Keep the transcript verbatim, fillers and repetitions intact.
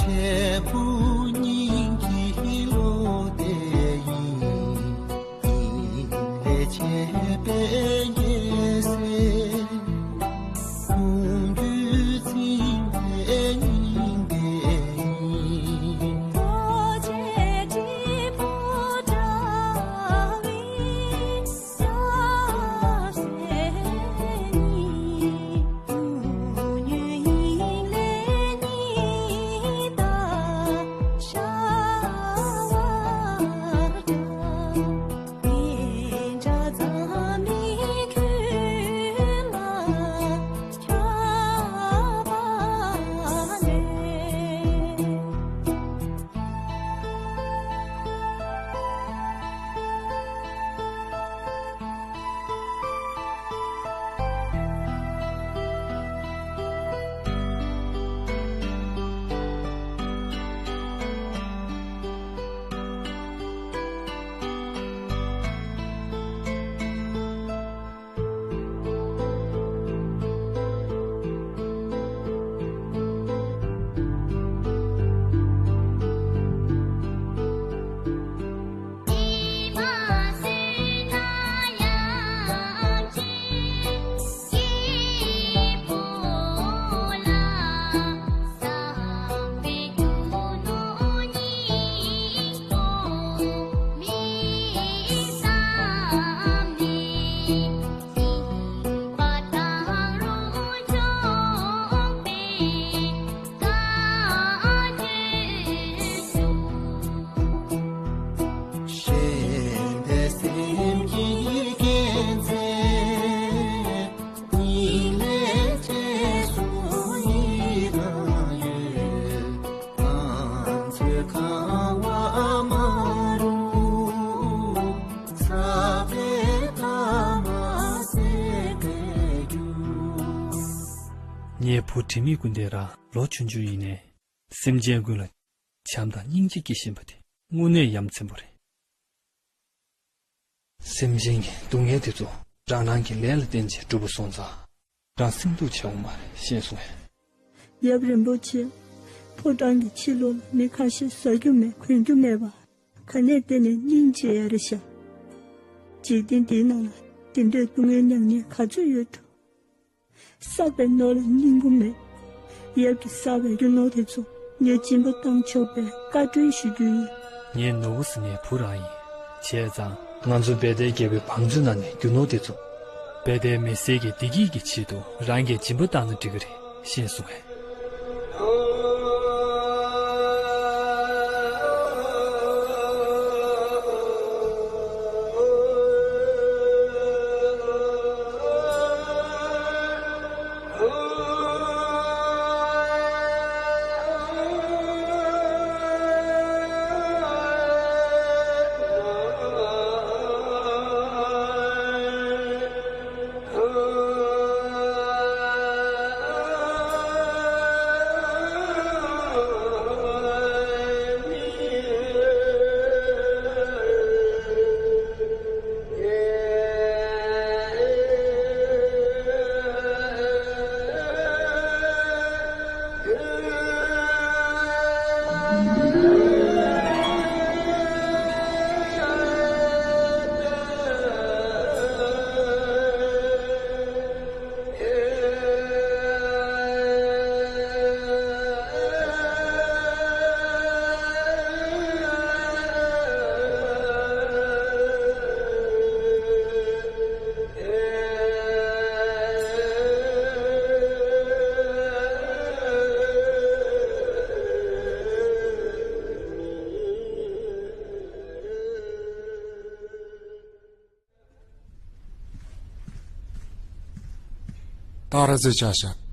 འབྲས་བུ་སྙིང་གི་བློ་དེ་ཡིས། ཡིད་ལས་བྱེད་པའི་རྒྱལ་སྲས། ཀུན་གྱི་ཚིམ་པའི་སྙིང་པོ་ཡིན། རྡོ་རྗེ་དྲིལ་བུ་འདྲ་བའི་སྐྱ་སེར་ཉིད། ངའི་བུ་དྲི་མེད་ཀུན་ལྡན་རང་ལོ་ཆུང་ཆུང་ཡིན་ནའི། སེམས་ཅན་ཀུན་ལ་བྱམས་དང་སྙིང་རྗེ་སྐྱེ་བཞིན་པ་དེ་དངོས་གནས་ཡ་མཚན་པོ་རེད། སེམས་ཅན་གྱི་སྡུག་བསྔལ་དེ་ཚོ་རང་རང་གི་ལས་ལ་བརྟེན་བྱས་གྲུབ་པ་སོང་ཙང་། རང་སེམས་སྡུག་བྱེད་འོང་མ་རེད། ཤེས་སོང་ངས། ཡབ་རིན་པོ་ཆེ། ཕོ་བྲང་གི་ཕྱི་ལོགས་ལ་མི་ཁ་ཤས་ཟ་རྒྱུ་མེད་གོན་རྒྱུ་མེད་པ། ག་ནས་བལྟས་ནས་སྙིང་རྗེ་ཡ་རེད་ཤག་འཇིག་རྟེན་འདིའི་ནང་ལ་དེ་འདྲའི་སྡུག་བསྔལ་མྱངས་མཁན་ག་ཚོད་ཡོད་འགྲོ། བསགས་པའི་ནོར་ལ་སྙིང་པོ་མེད། ཡབ་ཀྱིས་བསགས་པའི་རྒྱུ་ནོར་དེ་ཚོ་ངས་སྦྱིན་པ་བཏང་ཆོག་པའི་བཀའ་འཁྲོལ་ཞུ་རྒྱུ་ཡིན། ངའི་ནོར་བུ་ཟེར་མཁན་བུ་རང་ཡིན། བྱས་ཙང་། ང་ཚོ་བེ་ཏའི་རྒྱལ་པོའི་བང་མཛོད་ནང་ནས་རྒྱུ་ནོར་དེ་ཚོ། བེ་ཏའི་མི་སེར་གྱི་བདེ་སྐྱིད་ཀྱི་ཆེད་དུ་རང་གིས་སྦྱིན་པ་བཏང་ན་འགྲིག་གི་རེད། ཤེས་སོང་ངས། ད་ར་ཙེ་ཅ་ཤ།